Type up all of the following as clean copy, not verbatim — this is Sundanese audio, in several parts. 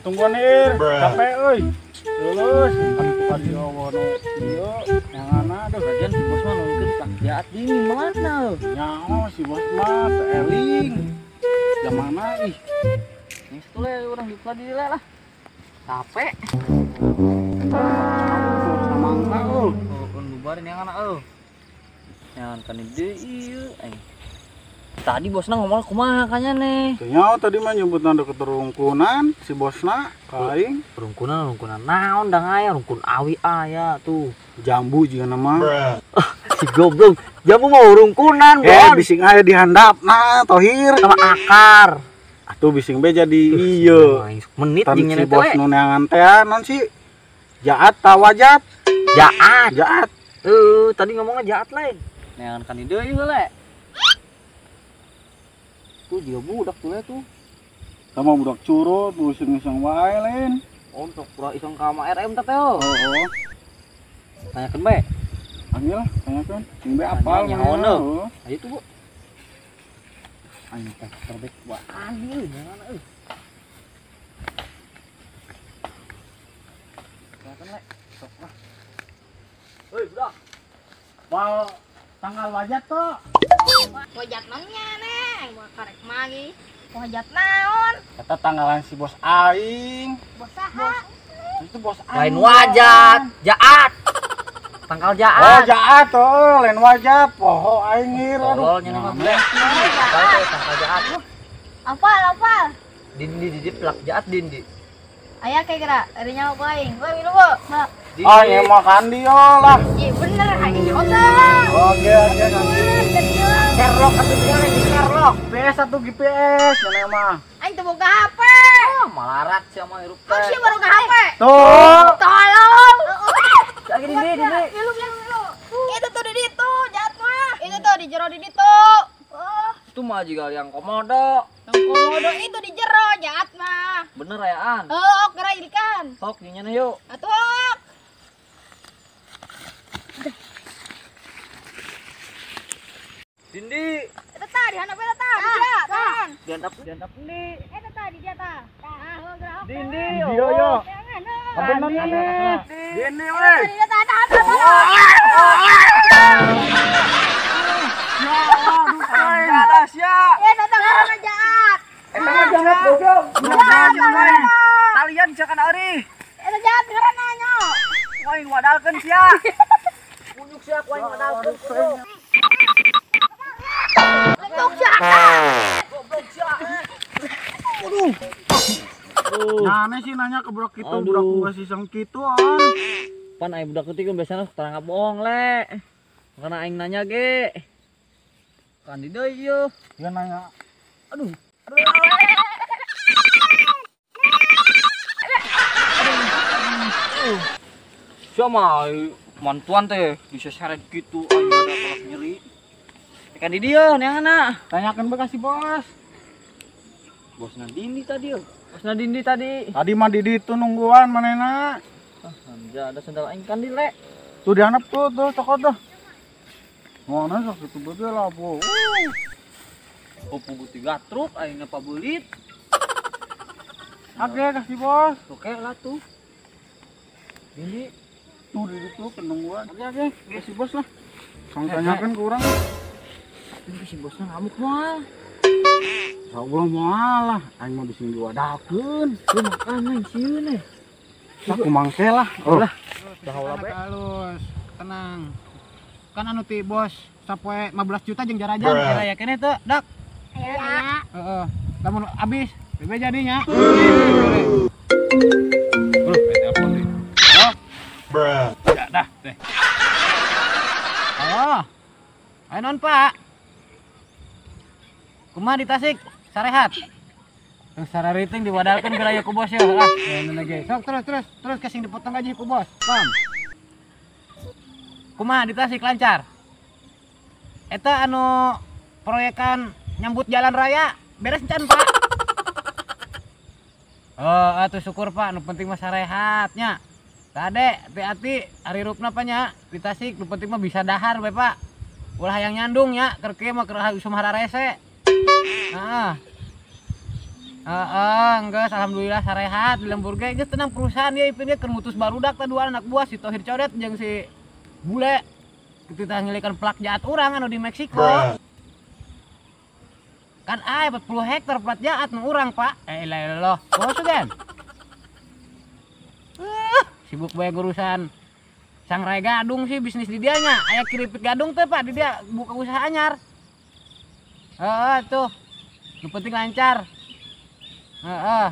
Tungguan ir, capek euy. Lulus, kan tukar di awono ieu yang ana aduh Lagian si bos mah nungkeun tak jaat dingin mana. Nyaho si bos mah teu eling. Jamana ih. Geus tuh le urang diulah di lah. Capek. Samangka euy. Oh, kun bubarin yang ana euy. Nyangan kan deui ieu aing. Tadi bosna ngomong kumaha kanya nih. Teu tadi mah nyebutna deket rungkunan si bosna ka aing. Rungkunan rungkunan naon dang aya rungkun awi aya tuh. Jambu juga nama. Si goblok, jambu mau rungkunan, Bon. Bising aya dihandapna tohir sama akar. Atuh bising be jadi ieu. Menit jeung si bos nu neangan teh non si jaat ta wajat? Jaat. Jaat. Tadi ngomongnya jaat lain. Neangan kan deui heula. Tuh juga budak tuh tuh. Sama budak curut, iseng-iseng wae lain. Untuk pura iseng ka sama RM teh oh. Heeh. Tanyakeun bae. Panggil lah, tanyakeun. Sing bae apal nyaho. Ayo tuh, Bu. Aing teh terbek wae euy, jangan euy. Tanyakeun le, sok lah. Heuy, budak. Mau tanggal wajat tuh. Wajat naonnya neng, mau karek magi. Wajat naon? Eta tanggalan si bos aing. Bos saha? Itu bos aing. Lain wajat, jaat. Tanggal jaat. Oh, jaat oh, lain wajat. Poho aing ngir aduh. Tolol nya mah bule. Tanggal jaat. Apal, apal. Dindi di plak jaat dindi. Aya kayak gerak, ari nyawa ku aing. Woi, minum, Bu. Ah, ieu mah kandi yo lah. Ih, bener aing otak. Oke, oke, kandi. Sherlock atuh boleh di Sherlock. GPS atau GPS nya mah. Aing teu boga HP. Ah, malarat sia mah hirup teh. Sia baru ke HP. Tuh. Tolong. Lagi di di. Milu milu. Itu tuh di ditu, jahat mah. Itu tuh di jero di ditu. Oh. Itu mah juga yang komodo. Yang komodo itu di jero, jahat mah. Bener ayaan. Heeh, ok geura ilikan. Sok dinya yuk. Atuh ok. Dindi. Eta tah di handap eta tah, di dia, tahan. Dihandap di. Eta tah di dia tah. Tah, heuh geura. Dindi, yo yo. Kabenan nih. Dindi we. Di tah tah tah. Ya, aduh aing. Sia. Eta tah ngaranna jaat. Eta mah jahat goblok. Talian sia kana euy. Eta jahat ngaranna nya. Aing wadalkeun sia. Kunyuk sia ku aing wadalkeun. Goblok sia. Goblok sia. Aduh. Nah, sih nanya ke budak itu, budak gua siseng kitu an. Pan aing budak eutik biasana tarang bohong le. Karena aing nanya ge. Kan di deui ieu. Dia nanya. Aduh. Aduh. Sia mah mantuan teh diseseret kitu aing ada kolak nyeri. Kan di dia neangan. Tanyakeun bae ka si bos. Bosna Dindi tadi. Bosna Dindi tadi. Tadi mah di ditu nungguan manehna. Ah, anja ada sendal aing kan di le. Tuh dihandap tuh, tuh cokot tuh. Mana sok kitu bae lah, Bu. Oh, pugu 3 truk aing apa beulit. Oke, kasih bos. Oke lah tuh. Dindi tuh di ditu penungguan. Oke, oke, kasih bos lah. Kang tanyakeun ke urang. Ini si bosnya ngamuk mah. Insyaallah moal lah, aing mah bising diwadalkeun. Lu makan aing sieun eh. Lah kumangke lah. Oh. Lah, dah ulah bae. Halus, tenang. Kan anu ti bos sapoe 15 juta jeung jarajan aya keneh teu, Dak? Aya. Heeh. Lamun habis, bebe jadinya. Bro, telepon deh. Halo. Bruh. Ya dah teh. Halo. Ayo non, Pak. Kumaha di Tasik? Sarehat. Terus sarariting diwadalkeun geura ku bos ya lah. Ya lagi. Sok terus terus kasing dipotong gaji ku bos. Paham? Kumaha di Tasik lancar? Eta anu proyekan nyambut jalan raya beres encan, Pak? Oh, atuh syukur Pak, nu penting mah sarehat nya. Tade, hati-hati ari rupna pa nya di Tasik, nu penting mah bisa dahar bae Pak. Ulah hayang nyandung nya, keur kieu mah keur usum hararese. Heeh. Heeh, geus alhamdulillah sarehat di lembur ge geus tenang perusahaan ieu Ipin ge keur mutus barudak teh dua anak buah si Tohir Codet jeung si Bule. Kita ngilikan plak jahat urang anu di Meksiko. Kan aya 40 hektar plak jahat nu urang, Pak. Eh ilah ilah. Sugan. Sibuk bae urusan sangrai gadung sih bisnis di dianya. Aya kiripit gadung teh, Pak, di dia buka usaha anyar. Heeh, tuh. Nu penting lancar. Heeh.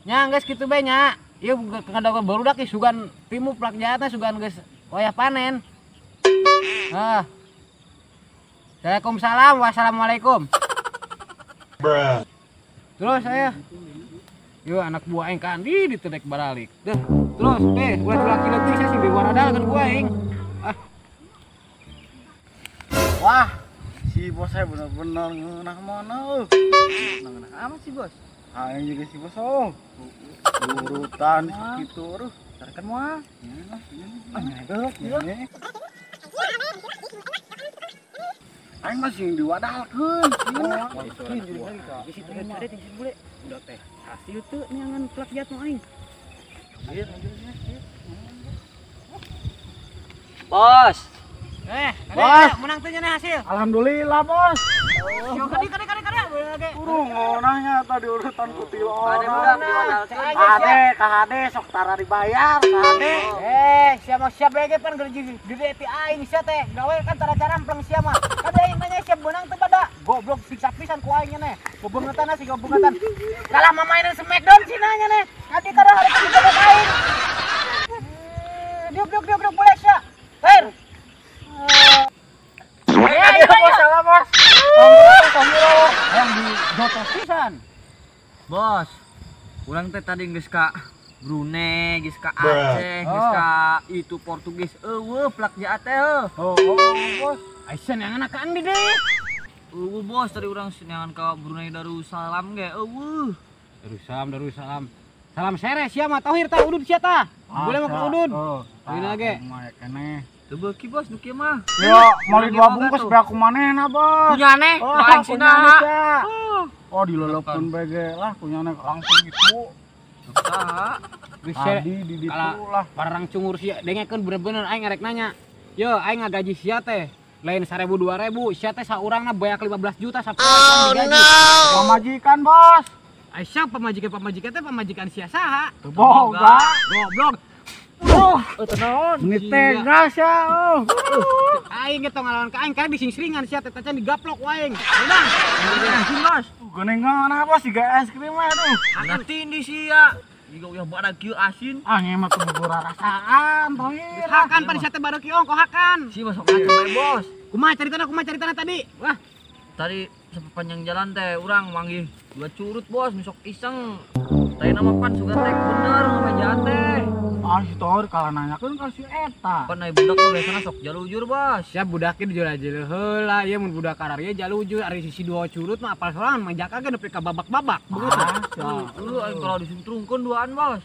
Nya geus kitu bae nya. Ieu ngadagoan barudak ieu sugan timu plak jahatna sugan geus wayah panen. Heeh. Waalaikumsalam, wassalamualaikum. Bruh. Terus saya yo anak buah aing ka Andi ditedek baralik. Deh, terus deh, ulah laki leutik saya sing diwaradal kan buah aing. Ah. Wah, si bos saya bener-bener ngeunah mana euy. Ngeunah amat si bos. Aing juga si bos oh. Urutan kitu aduh. Tarakan moal. Ah, aing masih diwadalkeun. Bisi teh ada ting si bule. Udah teh hasil teu neangan plak jahat nu aing. Bos. Bos, menang teh nya hasil. Alhamdulillah, Bos. Yo kadi kadi kadi kadi. Urung ngeunahnya tadi urutan ku tilu Ade orang. budak diwadalkeun. Ade, ka Ade sok tara dibayar, ka Ade. Siapa siapa ge pan gaji gede ti aing sia teh. Gawe kan tara carampleng sia mah. Kade aing nanya sia beunang teu pada. Goblok siksa pisan ku aing nya neh. Bebengetan sih bebengetan. Kalah mamainan Smackdown sih nanya neh. Kadi kada hari digoblok aing. Diuk diuk diuk diuk boleh sia. Her. Ayo, bos, salah, Bos. Yang di jotos pisan. Bos, urang teh tadi geus ka Brunei, geus ka Aceh, geus ka itu Portugis. Eueuh plak jahat teh heuh. Oh, bos. Aisyah yang anak Andi deh. Eueuh bos, tadi urang neangan ka Brunei Darussalam ge eueuh. Darussalam, Darussalam. Salam sere sia mah Tohir tah udud sia tah. Boleh mah ke udud. Ini lagi. Teu beuki bos nu kieu mah. Yo, meuli dua bungkus beak ku manehna, Bos. Kunyane, Oh, aing sina. kunyane, Oh, dilelepkeun bae ge lah kunyane langsung itu. Saha? Geus Tadi di ditu lah. Parang cungur sia dengekeun bener-bener aing ngarek nanya. Yo, aing ngagaji sia teh. Lain 1000 2000, sia teh saurangna bayak 15 juta sapoe digaji. Pamajikan, Bos. Aisyah pamajikan-pamajikan teh pamajikan sia saha? Teu boga. Goblok. Oh, tenang. ini tegas ya. Oh. Aing ge tong ngalawan ka aing karek disingsiringan sia teh tacan digaplok ku aing. Udah. Asin bos. Genengan apa sih gak es krim aduh. Ngerti di sia. Jiga uyah badak kieu asin. Ah, ngemak bubur rasaan, Tohir. Hakan pan sia teh baru kieu ongkoh hakan. Si masuk kacau bae bos. Kumaha caritana tadi? Wah, Tadi sepanjang jalan teh urang manggih dua curut bos, besok iseng. Teh nama pan sugan teh bener ngameja teh. Ah, si Tohir kalah nanyakeun ka si eta. Pan aya budak mah biasana sok jalujur bos. siap budaknya dijual heula ieu mun budak kararieu jalujur ari sisi dua curut mah apal sorangan manjaka ge nepi ka babak-babak. Ah, sia. Lu aing kalau disuntrungkeun duaan bos.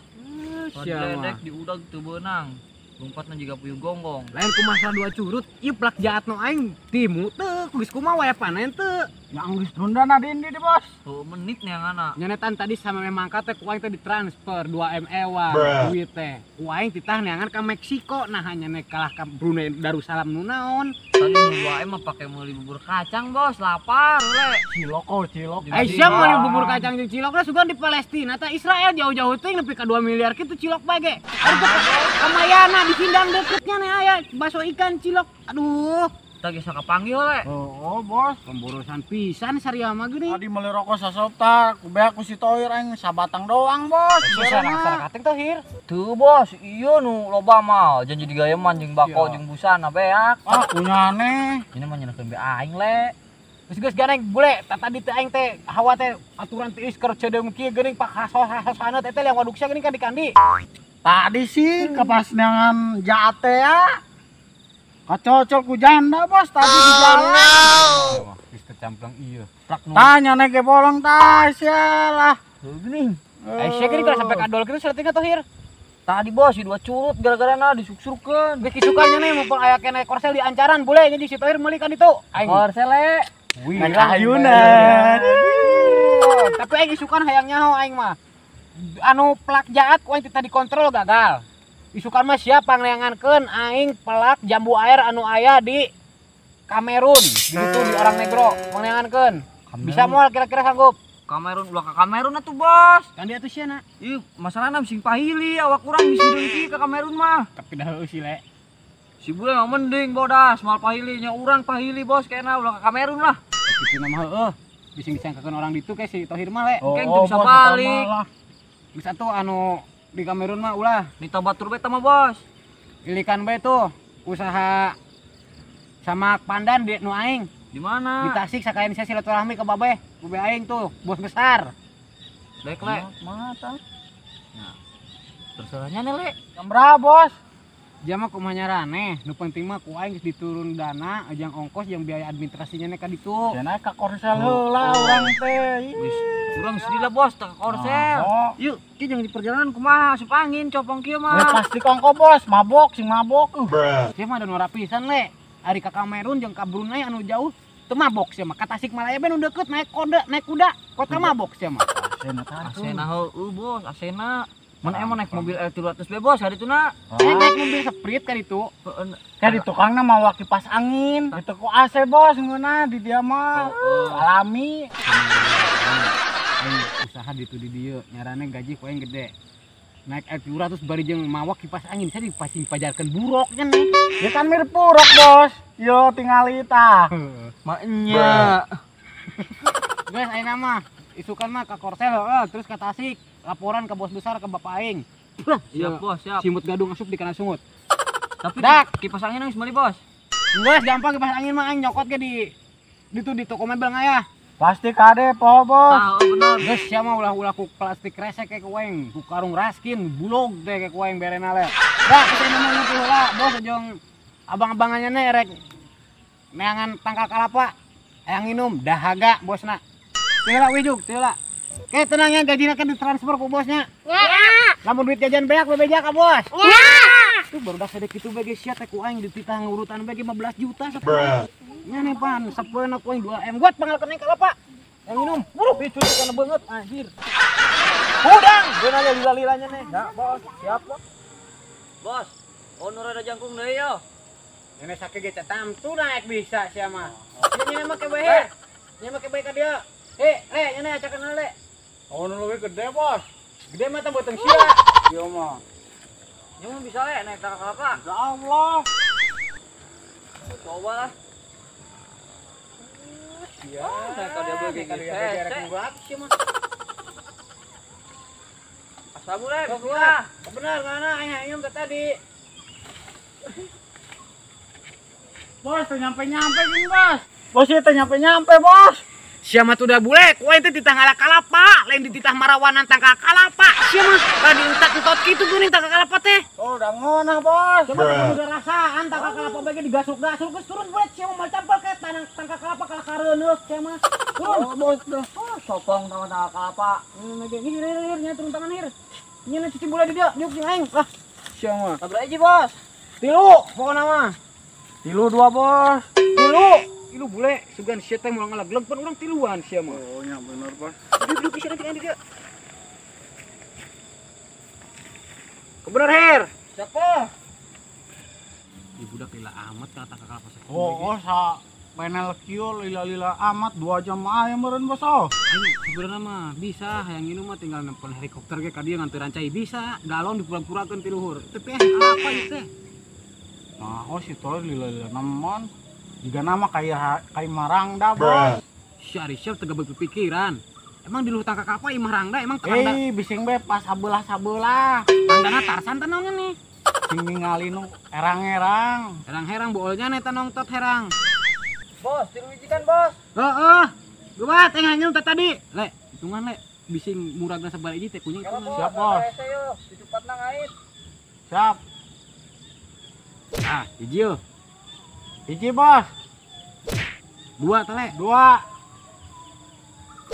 Sia mah. Diledek diudag teu beunang. Lompatna jiga puyuh gonggong. Lain ku masalah dua curut, ieu plak jahat nu aing timu teu, geus kumaha waya panen teu. Yang geus tunda na dindi di, Bos. Tuh menit neanganna. Nyenetan tadi sama memang teh ku aing teh ditransfer 2 M ewa duit teh. Ku aing titah neangan ka Meksiko, nah hanya nek kalah ka Brunei Darussalam nu naon. Tadi nu 2 M mah pake meuli bubur kacang bos, lapar le. Cilok oh, cilok. Aisyah meuli bubur kacang jeung cilok lah sugan di Palestina teh Israel jauh-jauh teuing nepi ka 2 miliar kitu cilok bae ge. Aduh ka Mayana di Sindang deketnya nih aya bakso ikan cilok. Aduh, Tah geus kapanggil le. Oh, Bos. pemborosan pisan saria mah geuning. Tadi meuli rokok sasopta, ku beak ku si Tohir aing sabatang doang, Bos. Susah kating Tohir. Tuh bos, iya nu loba mah janji digayeman jeung bako jeung busana beak. Ah, kunyane. Ini mah nyeunahkeun be aing le. Geus geus ganeng bule, tadi teh aing teh hawa teh aturan tiis keur ceudeum kieu geuning pak hasos-hasosana teh teh yang waduk sia geuning kan dikandi. Tadi sih kepasnangan jahat teh ya. Kacocol ku janda, Bos, tadi di jalan. Geus tercamplang ieu. Plak nu. Tanya nek ge bolong tah sialah. Geuning. Aisyah geuning kalau sampai kadol kitu seletingna Tohir. Tadi bos si dua curut gara-gara na disuksurkeun. Geus kisukanya nih mumpung aya keneh korsel di ancaran bule jadi si Tohir meuli kan itu. Aing Korsel le. Naik ayunan. Tapi aing isukan hayang nyaho aing mah. Anu plak jaat ku aing teh tadi kontrol gagal. Isukan mah siap pangneangankeun aing pelak jambu air anu aya di Kamerun, di situ di orang negro pangneangankeun. Bisa moal kira-kira sanggup? Kamerun ulah ka Kamerun atuh, Bos. Kan dia tuh sia na. Ih, masalahna sing pahili awak urang bisi deungki ka Kamerun mah. Tapi dah heueuh sih le. Si bule mah mending bodas, mal pahili nya urang pahili, Bos, kena ulah ka Kamerun lah. Kitu mah heueuh. Bisa disangkakeun orang ditu kayak si Tohir mah le. Engke teu bisa balik. Bisa tuh anu di Kamerun mah ulah. Nita batur bae mah, Bos. Ilikan bae tuh usaha sama pandan di nu aing. Di mana? Di Tasik sakalian saya silaturahmi ke babeh, babeh aing tuh, bos besar. Baik, Le. Mata. Nah. Terserahnya nih, Le. Jam berapa, Bos? Jam mah kumaha nyaraneh, nu penting mah ku aing geus diturun dana jeung ongkos jeung biaya administrasinya nek ka ditu. Cenah ka Korsel heula urang teh. Geus urang sedih lah, Bos, ka Korsel. Yuk, ki jeung di perjalanan kumaha asup angin copong kieu mah. Ya pasti kongko, Bos, mabok sing mabok. Sia mah da nu rapisan, Le. Ari ka Kamerun jeung ka Brunei anu jauh teu mabok sia mah. Ka Tasikmalaya bae nu deukeut naik kuda, naik kuda, kota mabok sia mah. Asena heueuh, Bos, asena. Mun emang naik mobil L300 be, Bos, hari itu na. Naik mobil Sprite ka ditu. Ka di tukangna mawa kipas angin, ditu ku AC, Bos, ngeunah di dia mah. Alami. Aing usaha ditu di dieu, nyarane gaji ku aing gede. Naik L300 bari jeung mawa kipas angin, saya dipasing pajarkeun buruknya nih. Ya kan mirip buruk, Bos. Yo tingali tah. Maknya. Guys, ayeuna mah isukan mah ka Korsel heeh, terus ka Tasik, laporan ke bos besar ke bapak aing. Siap, Bos, siap. Simut gadung asup di kana sungut. Tapi dak kipas angin geus meuli, Bos. Geus gampang kipas angin mah aing nyokot ge di ditu di toko mebel ngayah. Pasti kade poho, Bos. Tah, bener. Geus sia mah ulah-ulah ku plastik resek kayak ku aing, ku karung raskin, bulog teh kayak ku aing berena le. Dah, geus ayeuna mah ngopi heula, Bos, jeung abang-abangannya nih rek neangan tangkal kalapa hayang nginum dahaga bosna. Teu heula wijuk, teu heula. Oke, tenang ya, gajina kan ditransfer ku bosnya. Ya. Lamun duit jajan beak bebeja ka bos. Ya. Tuh barudak sadek kitu bae geus sia teh ku aing dititah ngurutan bae 15 juta sapoe. Nya nih pan, sapoe ku aing 2 M. Buat panggalkeun aing kalapa. Yang minum, buruh itu kana beungeut anjir. Hudang, geuna aja lila-lilanya nih. Ya, Bos, siap, Bos. Bos, ono rada jangkung deui yo. Nenek sakit ge tamtu naik bisa sia mah. Nya mah ke bae. Nya mah ke bae ka dieu. Hei, le, nya nih acakeun le. Oh, nu leuwih gede, Bos. Gede mah teh beuteung sia. Ieu mah. Nya mah bisa le naik tangga kalapa. Insyaallah. Coba lah. Iya, naik ka dieu beuki ka dieu rek ngurat sia mah. Asabu le, bismillah. Bener ngana aing hayang teh tadi. Bos, teu nyampe-nyampe gini, Bos. Bos, ieu teu nyampe-nyampe, Bos. Sia mah tuh udah bule, ku aing teh titah ngala kalapa, lain dititah marawanan tangkal kalapa. Sia mah tadi entot-entot kitu geuning tangkal kalapa teh. Oh, udah ngeunah, Bos. Sia mah udah rasaan tangkal kalapa bae ge digasruk-gasruk geus turun bulet sia mah macampel ke tanang tangkal kalapa kalah kareuneuk sia mah. Turun. Oh, Bos, dah. Oh, sopong sama tangkal kalapa. Ini hir, nya turun tangan hir. Nya cuci bola di dieu, diuk jeung aing. Lah, sia mah. Sabaraha hiji, Bos? 3 pokona mah. 3 2, Bos. 3. Tilu bule, sugan sia teh moal ngalegleg pan urang tiluan sia mah. Oh, nya bener, Bos. Duduk sia nanti dia. Kebener her. Siapa? Ibu budak lila amat kana tangkal kalapa sakitu. Oh, sa penel kieu lila-lila amat 2 jam aya meureun, Bos. Oh. Aing sebenarnya mah bisa hayang nginum mah tinggal nempel helikopter ge ka dieu nganteur rancai bisa, galon dipura-purakeun ti luhur. Tapi apa ieu teh? Nah, oh si tol lila-lila nemon. Juga nama kayak kayak marangda, Bos. Syari siap teu gabeg pikiran. Emang di luhur tangka kalapa imah rangda emang rangda. Eh, bising bae pas sabelah-sabelah. Rangdana Tarsan teh naonnya nih? Sing ningali nu erang-erang. Herang-herang boolnya nih tanong tot herang. Bos, 3 hiji kan, Bos? Heeh. Gebat aing hayang teh tadi. Le, hitungan le. Bising muragna sabaraha hiji teh kunying hitungan. Siap, Bos. Dicepatna ngait. Siap. Ah, hiji yo. Hiji, Bos. 2 teh, Le. 2.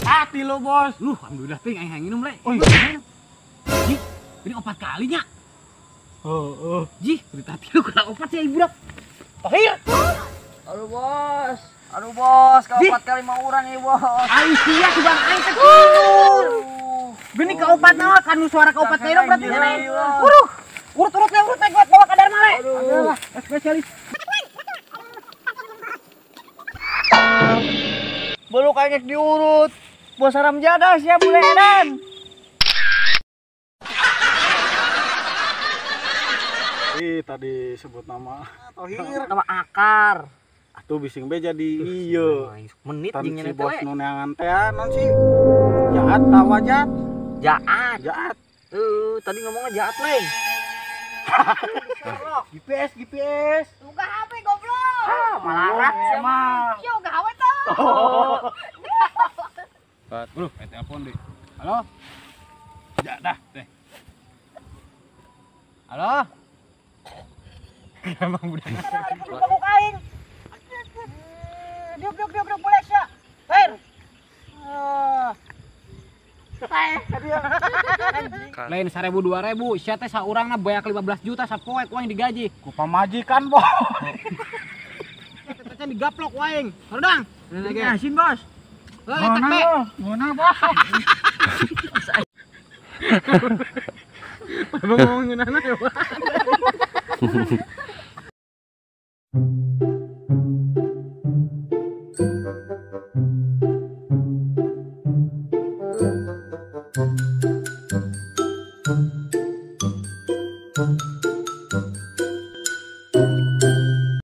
Ah, 3, Bos. Luh, alhamdulillah ting aing hayang nginum, Le. Oh, iya. Ji, ini 4 kalinya. Heeh. Ji, berita 3 kurang 4 ya, ibu dak. Tohir. Halo, Bos. Aduh bos, kaopat kali mau urang ieu bos. Ai sia sugan aing teh tidur. Gini kaopat nawa kan suara kaopat kali berarti nih. Uruh. Urut-urut le urut le buat bawa ka Darma le. Aduh, spesialis. Beluk aing diurut. Bos haram jadah sia bule edan. Ih, tadi sebut nama Tohir, nama akar. Atuh bising be jadi ieu. Menit jeung si bos nu neangan teh non si. Jahat tawa jahat. Jahat. Jahat. Tadi ngomongnya jahat lain. GPS GPS. Buka HP goblok. Ah, malarat sia mah. Yo gawe tuh. Bro, telepon deh. Halo? Ya dah, teh. Halo? Emang budak. Buka aing. Diuk diuk diuk diuk boleh sia. Her. Lain 1000 2000, sia teh saurangna bayak 15 juta sapoe ku aing digaji. Ku pamajikan, Bos. Teh digaplok ku aing. Harodang. Asin, Bos. Mana, mana, Bos? Ngomongin anak ya, Bos.